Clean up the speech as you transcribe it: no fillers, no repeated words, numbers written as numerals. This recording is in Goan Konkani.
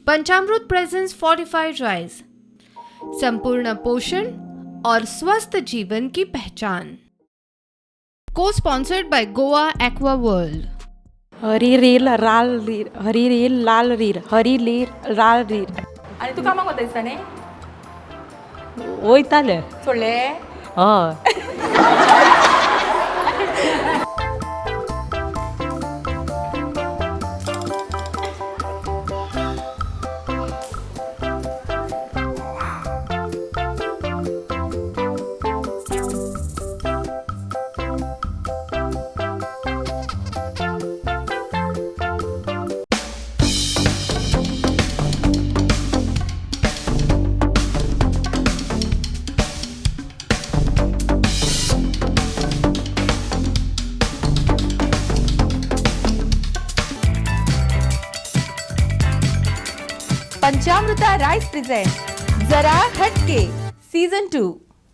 पंचामृत प्रेजेंस फोर्टिफाइड राइस, संपूर्ण पोषण और स्वस्थ जीवन की पहचान। को sponsored by Goa Aqua World. Hari reel Lal reel, Hari reel Lal reel, Hari reel Lal reel. आनी तूं कामाक वता दिसता न्ही? वयताले. सोडले? हय. पंचामृता राईस प्रेझेंट जरा हटके सीझन 2.